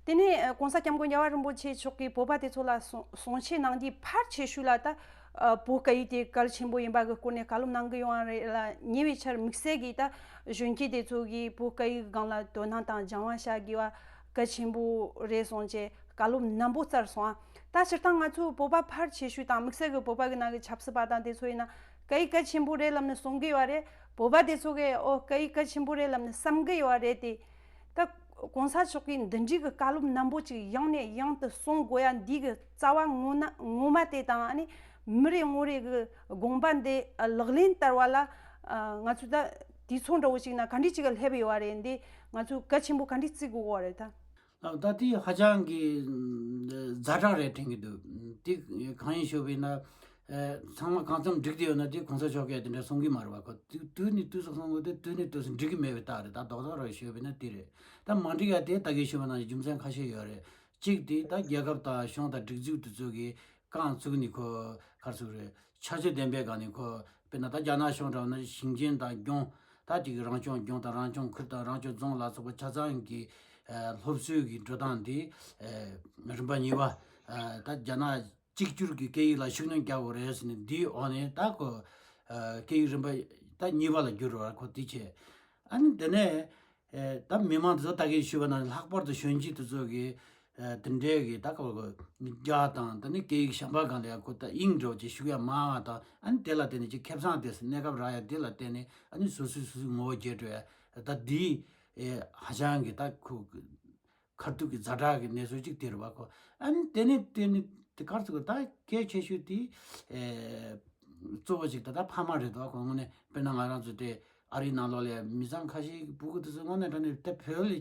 དེ་ནས་ཨ་༸གོང་ས་༸སྐྱབས་མགོན་རྒྱལ་བ་རིན་པོ་ཆེ་མཆོག་གིས་བོད་པ་དེ་ཚོ་ལ་གསུང་གསུང་ཆོས་གནང་དུས་ཕལ་ཆེ་ཤོས་ལ་ད་ཨ་བོད་སྐད་ཡིག་དེ་གལ་ཆེན་པོ་ཡིན་པ་གི་སྐོར་ནས་བཀའ་སློབ་གནང་གི་ཡོད་རེད་ལ། ཉེ་བའི་ཆར་དམིགས་བསལ་གྱིས་ད་གཞོན་སྐྱེས་དེ་ཚོ་གིས་བོད་སྐད་ཡིག་སྒང་ལ་དོ་སྣང་དང་སྦྱང་བ་བྱ་དགོས་པ་གལ་ཆེན་པོ་རེད་གསུངས་བྱས་བཀའ་སློབ་རྣོན་པོ་སྩལ་སོང་ཨ། ད་སྤྱིར་བཏང་ང་ཚོ་བོད་པ་ཕལ་ཆེ་ཤོས་དང་དམིགས་བསལ་གྱི་བོད་པ་གི་ནང་གི་ཆབ་སྲིད་པ་དང་དེ་ཚོ་ཡིན་ན་སྐད་ཡིག་གལ་ཆེན་པོ་རེད་ལབ་ནས་གསུང་གི་ཡོད་རེད། བོད་པ་དེ་ཚོ་གིས་ཨོ་སྐད་ཡིག་གལ་ཆེན་པོ་རེད་ལབ་ནས་བསམ་གི་ཡོད་རེད་དེ། ད་༸གོང་ས་མཆོག་གིས་འདི་འདྲའི་གི་བཀའ་སློབ་རྣོན་པོ་ཅིག་ཡང་ནས་ཡང་དུ་གསུང་དགོས་ཡ་འདི་གི་རྩ་བ་ངོ་ན་ངོ་མ་དེ་དང་ཨ་ནི་མི་རེ་ངོ་རེ་གི་དགོངས་པ་འདི་ལག་ལེན་བསྟར་བ་ལ་ང་ཚོས་ད་དུས་ཚོད་འདྲ་བོ་ཅིག་ན་ག་འདྲ་ཅིག་གི་སླེབས་ཡོད་རེད། འདི་ང་ཚོས་གལ་ཆེན་པོ་ག་འདྲ་བརྩི་དགོས་ཀྱི་རེད་ད། ད་དེ་ཧ་ཅང་གི་ཛ་དྲག་རེད་དྲན་གྱི་འདུག་དེ་གང་ཡིན་ཞུས་པ་ཡིན་ན། ཨ་ཚང་མ་གང་འཚམ་འགྲིག་བསྡད་ཡོད་ན་དེ་གོང་ས་མཆོག་གིས་དེ་འདྲ་གསུང་གི་མ་རེད་བ་ཁོ། དུས་དུས་ནས་དུས་སུ་གསུང་དགོས་དེ་དུས་ནས་དུས་སུ་འགྲིག་གི་མེད་པའི་རྟགས་རེད། ད་རྡོག་རྡོག་རེ་ཞུས་པ་ཡིན་ན་དེ་རེད། ད་མ་འགྲིག་ཡ་དེ་ད་གིན་ཞུས་པ་ནང་བཞིན་རྒྱུ་མཚན་ཁ་ཤས་ཡོད་རེད། གཅིག་དེ་ད་རྒྱལ་ཁབ་དང་གཞུང་དང་སྒྲིག་འཛུགས་དེ་ཚོ་གིས་རྐང་བཙུགས་ནས་ཁོ་ག་རེ་ཟེར་དགོས་རེད། ཆ་ཤས་ལྡན་པའི་སྒང་ནས་ཁོ་དཔེར་ན་ད་རྒྱ་ནག་གཞུང་འདྲ་བོ་ན་ཞིང་ཆེན་དང་རྒྱང་ད་ཅིག་རང་སྐྱོང་ལྗོངས་དང་རང་སྐྱོང་ཁུལ་དང་རང་སྐྱོང་རྫོང་ལ་སོགས་པ་ཆ་ཚང་གི་ཨ་སློབ་གསོའི་གི་འགྲོ་སྟངས་འདི་ཨ་རིམ་པ་གཉིས་པ་ཨ་ད་རྒྱ་ནག་གཅིག་གྱུར་གྱི་སྐད་ཡིག་ལ་ཤུགས་སྣོན་རྒྱག་དགོས་རེད་ཟེར་ནས་འདིའི་འོག་ནས་ད་ཁོ་ཨ་སྐད་ཡིག་རིམ་པ་ད་གཉིས་པ་ལ་བསྒྱུར་བར་ཁོ་དེ་བྱས། ཨ་ནི་དེ་ནས་ཨ་ད་མི་མང་དེ་ཚོ་ད་གིན་ཞུས་པ་ནང་ལྷག་པར་དུ་གཞོན་སྐྱེས་དེ་ཚོ་གིས་ཨ་དེ་འདྲའི་གི་ད་ཁོ་རྒྱ་དང་ད་ནི་སྐད་ཡིག་གཞན་པ་གང་ལ་ཡང་ཁོ་ད་དབྱིངས་འགྲོ་ཅིག་ཤུགས་ཡ་མང་བ་དང་ཨ་ནི་དེ་ལ་བརྟེན་ནས་ཅིག་ཁེ་བཟང་དེ་གནས་སྐབས་རག་ཡ་དེ་ལ་བརྟེན་ནས་ཨ་ནི་སོ་སོས་སོ་སོའི་ངོ་བོ་བརྗེ་འགྲོ་ཡ་ད་འདི་ཨ་ཧ་ཅང་གི་ད་ཁོ་ཁ་ཐུག་གི་ཛ་དྲག་གི་གནས་ཚུལ་ཅིག་དེ་རེད་བ་ཁོ། ཨ་ནི་དེ་ནི་དེ་ནི་དེ་གར་ཚུགས་ད་གལ་ཆེ་ཤོས་དེ་ཨེ་གཙོ་བོ་ཅིག་ད་ལྟ་ཕ་མ་རེད་དོ་ཁོ། དངོས་གནས་དཔེར་ན་ང་རང་ཚོ་དེ་ཨ་རིའི་ནང་ལོགས་ལ་མི་ཚང་ཁ་ཤས་ཀྱི་སྤུ་གུ་དེ་ཚོ་དངོས་གནས་དྲང་གནས་དེ་བོད་ལ་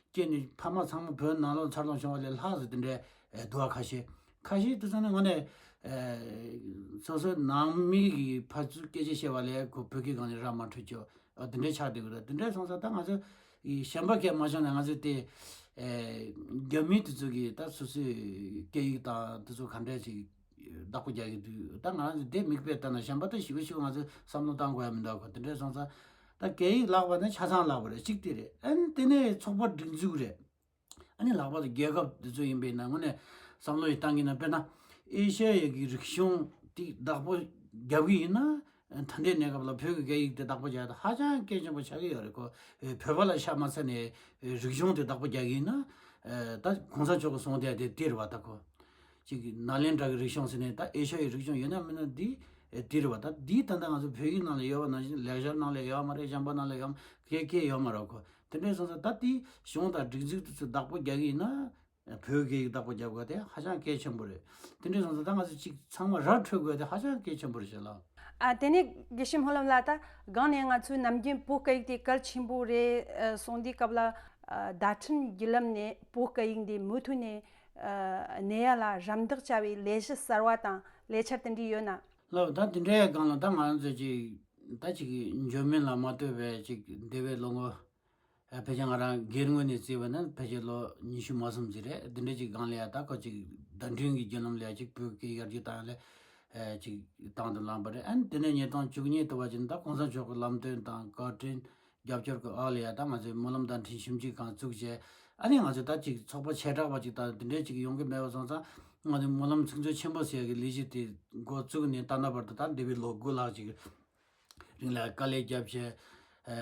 སྐྱེས་ནས་ཕ་མ་ཚང་མ་བོད་ནང་ལོགས་འཚར་ལོངས་བྱུང་བ་ལས་ལྷག་ཟེར་དེ་འདྲའི་ཨེ་འདུག་བ་ཁ་ཤས། ཁ་ཤས་དུས་ཚོད་ནས་དངོས་གནས་ཨེ་སོ་སོའི་ནང་མི་གི་ཕར་ཚུར་སྐད་ཆ་བཤད་པ་ལས་ཁོ་བོད་སྐད་སྒང་ནས་ར་མ་འཕྲོད་ཅོ། ཨ་དེ་འདྲའི་ཆགས་བསྡད་ཀྱི་རེད། དེ་འདྲའི་སོང་ཙང་ད་ང་ཚོ་ཡི་གཞན་པ་སྐད་མ་བྱུང་ན་ང་ཚོ་དེ་ཨེ་རྒྱ་མི་དེ་ཚོ་གི་ད་སོ་སོའི་སྐད་ཡིག་དང་དེ་ཚོ་ག་འདྲ་ཞིག་བདག་པོ་རྒྱག་གི་འདུག་ད་ང་རང་ཚོ་དེ་མིག་དཔེ་ལྟ་ན་གཞན་པ་ད་ཞི་བ་ཞི་བ་ང་ཚོ་བསམ་བློ་བཏང་དགོས་ཡ་མི་འདུག་གོ། དེ་འདྲའི་སོང་ཙང་ད་སྐད་ཡིག་བརླག་པ་ནི་ཆ་ཚང་བརླག་པ་རེད། གཅིག་དེ་རེད། ཨ་ནི་དེ་ནས་ཚོགས་པ་སྒྲིག་འཛུགས་རེད། ཨ་ནི་ལྷག་པར་དུ་རྒྱལ་ཁབ་འདི་ཚོ་ཡིན་པས་ན་དངོས་གནས་བསམ་བློ་ཡིས་བཏང་གི་ན། དཔེར་ན་ཨེ་ཤ་ཡའི་གི་རིག་གཞུང་དེ་བདག་པོ་རྒྱབ་གི་ཡིན་ན། ད་ལྟའི་གནས་སྐབས་ལ་བོད་ཀྱི་སྐད་ཡིག་དེ་བདག་པོ་རྒྱག་ཡ་དེ་ཧ་ཅང་གལ་ཆེན་པོ་ཆགས་ཀྱི་ཡོད་རེད་ཁོ། བོད་པ་ལ་ཤ་མ་ཚ་ནས་རིག་གཞུང་དེ་བདག་པོ་རྒྱག་གི་ཡིན་ན། ད་གོང་ས་མཆོག་གི་གསུང་དེ་དེ་དེ་རེད་བ་ད་ཁོ། ཅིག་ནཱ་ལེནྡྲ་གི་རིག་གཞུང་ཟེར་ནས་ད་ཨེ་ཤ་ཡའི་རིག་གཞུང་ཡོད་ན་མེད་ན་འདི་ཨེ་འདི་རེད་བ། ད་འདི་ད་ལྟ་ང་ཚོ་བོད་ཡིག་ནང་ལ་ཡོད་པ་ནང་བཞིན་ལེགས་སྦྱར་ནང་ལ་ཡོད་མ་རེད། གཞན་པ་ནང་ལ་ཡོད་མ་གལ་གལ་ཡོད་མ་རེད་ཁོ། དེ་འདྲའི་སོང་ཙང་ད་འདི་གཞུང་དང་སྒྲིག་འཛུགས་དེ་ཚོ་བདག་པོ་རྒྱག་གི་ཡིན་ན་བོད་སྐད་ཡིག་བདག་པོ་རྒྱག་དགོས་དེ་ཧ་ཅང་གལ་ཆེན་པོ་རེད། དེ་འདྲའི་སོང་ཙང་ད་ང་ཚོ་གཅིག་ཚང་མ་ར་འཕྲོད་དགོས་དེ་ཧ་ཅང་གལ་ཆེན་པོ་རེད་ཤག་ལགས། ཨ་དེ་ནས་དགེ་བཤེས་སྨོན་ལམ་ལགས། ད་གང་ནས་ང་ཚོའི་ནམ་རྒྱུན་བོད་སྐད་ཡིག་དེ་གལ་ཆེན་པོ་རེད་ཨ་གསུང་དུས་སྐབས་ལ་ཨ་བརྡ་འཕྲིན་བརྒྱུད་ལམ་ནས་བོད་སྐད་ཡིག་འདི་མུ་མཐུད་ནས་ཨ་གནས་ཡ་ལ་རམ་འདེགས་བྱ་བའི་ལས་གཞི་གསར་བ་དང་ལས་འཆར་དེ་འདྲ་ཡོད་ན། ལགས། ད་དེ་འདྲའི་སྒང་ལ་ད་ང་རང་ཚོ་ཅིག་ད་ཅིག་འབྱོར་མེད་ལ་མ་ལྟོས་པའི་ཅིག་འདས་པའི་ལོ་ངོ་ཨ་ཕལ་ཆེར་ང་རང་སྒེར་ངོས་ནས་བརྩིས་པ་ན་ཕལ་ཆེར་ལོ་ཉི་ཤུ་མ་ཟིན་ཙམ་རེད། དེ་འདྲ་ཅིག་སྒང་ལ་ཡ་ད་ཁོ་ཅིག་བརྡ་འཕྲིན་གྱི་བརྒྱུད་ལམ་ལ་ཡ་ཅིག་བོད་སྐད་ཡར་རྒྱས་བཏང་ཡ་ལ་ཨ་ཅིག་དང་དུ་བླངས་པ་རེད། ཨ་ནི་དེ་ནས་ཉིས་སྟོང་བཅུ་གཉིས་ལྟ་བ་ཅིག་ད་གོང་ས་མཆོག་གི་ལམ་སྟོན་དང་བཀའ་དྲིན་རྒྱབ་སྐྱོར་གྱི་འོག་ལ་ཡ་ད་ང་ཚོའི་སྨོན་ལམ་བརྡ་འཕྲིན་ཞིབ་འཇུག་ཁང་བཙུགས་བྱས། ཨ་ནི་ང་ཚོ་ད་ཅིག་ཚོགས་པ་བྱེ་བྲག་པ་ཅིག་དང་དེ་འདྲའི་ཅིག་ཡོང་གི་མེད་པ་སོང་ཙང་ང་ཚོའི་སྨོན་ལམ་ཚིག་མཛོད་ཆེན་པོ་ཟེར་གྱི་ལས་གཞི་དེ་འགོ་བཙུགས་ནས་ད་ལྟ་བར་དུ་ད་འདས་པའི་ལོ་དགུ་ལྷག་ཅིག་རིང་ལ་དཀའ་ལས་བརྒྱབ་བྱས། ཨ་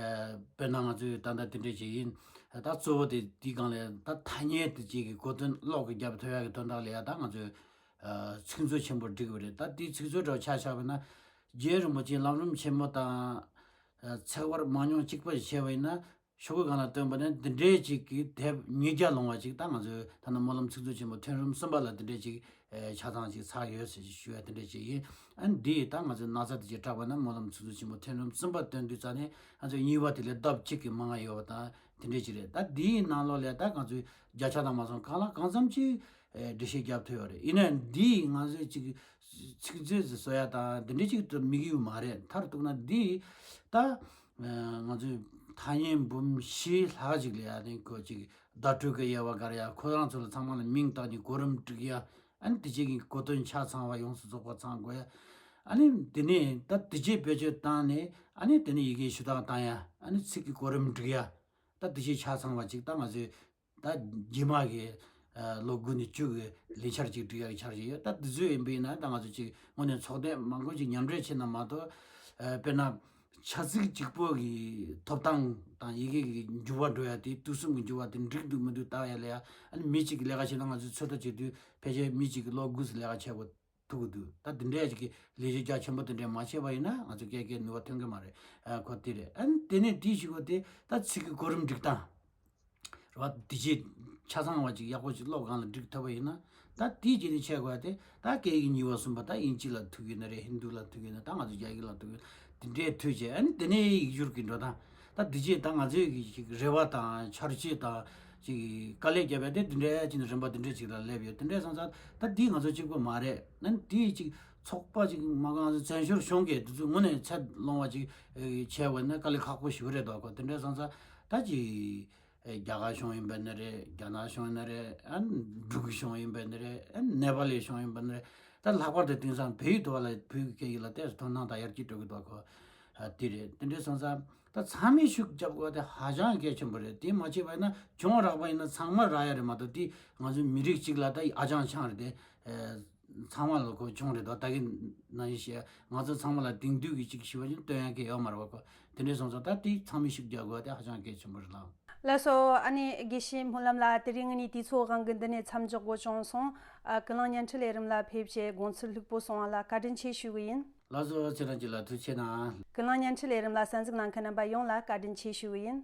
དཔེར་ན་ང་ཚོས་ད་ལྟ་དེ་འདྲ་ཅིག་ཡིན། ད་གཙོ་བོ་དེ་དེའི་སྒང་ལ་ད་ཐ་སྙད་དེ་ཅིག་གི་གོ་དོན་ཀློག་གི་རྒྱབ་ཐོན་ཡག་གི་དོན་དག་ལ་ཡ་ད་ང་ཚོས་ཨ་ཚིག་མཛོད་ཆེན་པོ་བསྒྲིགས་པ་རེད། ད་དེའི་ཚིག་མཛོད་འདྲ་བོ་ཆ་བཞག་པ་ན་རྗེ་རིན་པོ་ཆེའི་ལམ་རིམ་ཆེན་མོ་དང་ཨ་ཚེག་བར་མང་ཉུང་གཅིག་པ་ཞིག་བྱས་པ་ཡིན་ན། ཤོག་གུ་སྒང་ལ་བཏོན་པ་ནི་འདི་འདྲའི་ཅིག་གི་དེབ་ཉིས་བརྒྱ་ལོངས་པ་ཅིག་ད་ང་ཚོའི་ཐ་ན་སྨོན་ལམ་ཚིག་མཛོད་ཆེན་མོ་ཐོན་རིམ་གསུམ་པ་ལ་འདི་འདྲའི་ཅིག་ཨེ་ཆ་ཚང་ཅིག་ཚར་ཡོད་ཟེར་ཞུ་ཡ་དེ་འདྲ་ཅིག་ཡིན། ཨ་ནི་འདི་ཡིས་ད་ང་ཚོའི་ན་ཚ་དེ་ཅིག་དྲག་པ་ན་སྨོན་ལམ་ཚིག་མཛོད་ཆེན་མོ་ཐོན་རིམ་གསུམ་པ་བཏོན་དུས་ཙ་ནས་ང་ཚོའི་གཉིས་པ་དེ་ལས་ལྡབ་གཅིག་གི་མང་ང་ཡོད་པ་དང་དེ་འདྲ་ཅིག་རེད། ད་འདིའི་ནང་ལོགས་ལ་ད་ང་ཚོའི་བརྒྱ་ཆ་དང་མ་སོང་གང་ལ་གང་འཚམ་ཅིག་ཨེ་འགྲེལ་བཤད་རྒྱབ་ཐུབ་ཡོད་རེད། ཡིན་ན་འདིས་ང་ཚོའི་ཅིག་ཚིག་མཛོད་ཟེར་བཟོ་ཡ་དང་འདི་འདྲ་ཅིག་ཏུ་དམིགས་ཡུལ་མ་རེད། མཐར་གཏུགས་ན་འདིས་ད་ང་ཚོའི་ཐ་སྙད་འབུམ་བཞི་ལྷག་ཅིག་ལ་ཡ་ནི་ཁོ་ཅིག་བརྡ་སྤྲོད་ཀྱི་དབྱེ་བ་བགར་ཡ། ཁོ་རང་ཚོ་ལ་ཚང་མ་ལ་མིང་བཏགས་ནས་གོ་རིམ་སྒྲིག་ཡ། ཨ་ནི་དེ་རྗེས་ཀྱི་གོ་དོན་ཆ་ཚང་བ་ཡོངས་སུ་རྫོགས་པ་ཚང་དགོས་ཡ། ཨ་ནི་དེ་ནས་ད་དེ་རྗེས་བེད་སྤྱོད་བཏང་ནས་ཨ་ནི་དེ་ནས་ཡི་གེ་ཞུ་དག་བཏང་ཡ། ཨ་ནི་ཚིག་གི་གོ་རིམ་སྒྲིག་ཡ། ད་དེ་རྗེས་ཆ་ཚང་བ་ཅིག་ད་ང་ཚོས་ད་རྗེས་མ་གི་ཨ་ལོ་དགུ་ནས་བཅུ་གི་ལས་འཆར་ཅིག་སྒྲིག་ཡག་གི་འཆར་གཞི་ཡོད། ད་འདི་ཚོ་ཡིན་པ་ཡིན་ན་ད་ང་ཚོ་ཅིག་དངོས་གནས་ཚོགས་སྡེ་མང་པོ་ཅིག་མཉམ་འབྲེལ་བྱས་ན་མ་གཏོགས། ཨ་དཔེར་ན་བྱ་ཚིག་གཅིག་པོ་གི་ཐོབ་ཐང་དང་ཡི་གེ་གི་འགྱུར་བ་འགྲོ་ཡ་དེ་དུས་གསུམ་གྱི་འགྱུར་བ་དེ་འགྲིག་འདུག་མི་འདུག་ལྟ་ཡ་ལ་ཡ། ཨ་ནི་མི་གཅིག་གིས་ལས་ཀ་བྱེད་ན་ང་ཚོས་ཚོད་ལྟ་བྱེད་དུས་ཕལ་ཆེར་མི་གཅིག་གིས་ལོ་དགུ་ཙམ་ལས་ཀ་བྱེད་དགོས་ཐུག་གི་འདུག་ད་འདི་འདྲའི་ཅིག་གི་ལས་གཞི་རྒྱ་ཆེན་པོ་དེ་འདྲས་མ་བྱས་པ་ཡིན་ན་ང་ཚོ་སྐད་སྐད་ནུས་པ་ཐོན་གི་མ་རེད། ཨ་ཁོ་དེ་རེད། ཨ་ནི་དེ་ནས་དེའི་གཞུག་གུ་དེ་ད་ཚིག་གི་གོ་རིམ་སྒྲིག་སྟངས་རེད་བ། དེ་རྗེས་ཆ་ཚང་བ་ཅིག་ཡག་པོ་ཅིག་ཀློག་སྒང་ལ་སྒྲིག་ཐུབ་པ་ཡིན་ན། ད་དེའི་རྗེས་ནས་བྱེད་དགོས་ཡ་དེ་ད་སྐད་ཡིག་གཉིས་པ་གསུམ་པ་ད་དབྱིན་ཇི་ལ་ཐུག་ཡོད་ན་རེད། ཧིན་རྡུ་ལ་ཐུག་ཡོད་ན། ད་ང་ཚོ་རྒྱ་ཡིག་ལ་ཐུག་ཡོད་ན་དེ་འདྲའི་ཐུག་བྱས། ཨ་ནི་དེ་ནས་ཡིག་སྒྱུར་གྱི་འགྲོ་སྟངས། ད་དེ་རྗེས་ད་ང་ཚོའི་གི་ཅིག་རེ་བ་དང་འཆར་གཞི་དང་ཅིག་དཀའ་ལས་བརྒྱབ་པ་དེ་དེ་འདྲའི་ཅིག་རིམ་པ་དེ་འདྲའི་ཅིག་ལ་སླེབས་ཡོད། དེ་འདྲའི་སོང་ཙང་ད་འདི་ང་ཚོ་གཅིག་པོ་མ་རེད། ཨ་ནི་དེའི་ཅིག་ཚོགས་པ་ཅིག་མ་གང་ཚོ་བཙན་བྱོལ་གཞུང་གིས་དེ་ཚོ་དངོས་གནས་ཚད་ལོངས་པ་ཅིག་ཨེ་བྱས་པ་ན་དཀའ་ལས་ཁག་པོ་ཞིག་རེད་འདུག་གོ། དེ་འདྲའི་སོང་ཙང་ད་ཅིག་ཨེ་རྒྱ་གར་གཞུང་ཡིན་པ་ནི་རེད། རྒྱ་ནག་གཞུང་ཡིན་ན་རེད། ཨ་ནི་འབྲུག་གཞུང་ཡིན་པ་ནི་རེད། ཨ་ནི་ནེ་པ་ལི་གཞུང་ཡིན་པ་ནི་རེད། ད་ལྷག་པར་དུ་དེང་སང་བལ་ཡུལ་དུ་བ་ལ་བོད་ཀྱི་སྐད་ཡིག་ལ་ཏོག་ཙམ་དོ་སྣང་དང་ཡར་རྒྱས་འགྲོ་གི་འདུག་གོ། ཨ་དེ་རེད། དེ་འདྲའི་སོང་ཙང་ད་ཚང་མས་ཤུགས་རྒྱབ་དགོས་དེ་ཧ་ཅང་གལ་ཆེན་པོ་རེད། དེ་མ་བྱས་པ་ཡིན་ན་གྱོང་རག་པ་ཡིན་ན་ཚང་མ་རག་ཡ་རེད་མ་གཏོགས། དེ་ང་ཚོའི་མི་རིགས་གཅིག་ལ་ད་ཨ་ཅང་ཆང་རེད་དེ། ཨེ་ཚང་མ་ལ་ཁོ་གྱོང་རེད་དོ། ད་གིན་ནང་བཞིན་བཤད། ང་ཚོ་ཚང་མ་ལ་དེང་དུས་ཀྱི་ཅིག་ཞུ་བ་ཅིག་སྟོན་ཡ་གི་ཡོད་མ་རེད་བ་ཁོ། དེ་འདྲའི་སོང་ཙང་ད་དེ་ཚང་མས་ཤུགས་རྒྱག་དགོས་དེ་ཧ་ཅང་གལ་ཆེན་པོ་རེད་ལགས། ལགས་སོ། ཨ་ནི་དགེ་བཤེས་སྨོན་ལམ་ལགས། དེ་རིང་ངེད་གཉིས་དུས་ཚོད་དབང་གིས་འདི་ནས་མཚམས་འཇོག་དགོས་བྱུང་སོང་། ཨ་ཀུན་གླེང་བརྙན་འཕྲིན་ལས་རིམ་ལ་ཕེབས་བྱས་དགོངས་ཚུལ་ལྷུག་པོ་གསུང་བ་ལ་བཀའ་དྲིན་ཆེ་ཞུ་གི་ཡིན། ལགས་སོ། ཁྱེད་རང་གཅིག་ལ་ཐུགས་རྗེ་གནང་། ཀུན་གླེང་བརྙན་འཕྲིན་ལས་རིམ་ལ་གསན་གཟིགས་གནང་མཁན་རྣམ་པ་ཡོངས་ལ་བཀའ་དྲིན་ཆེ་ཞུ་གི་ཡིན།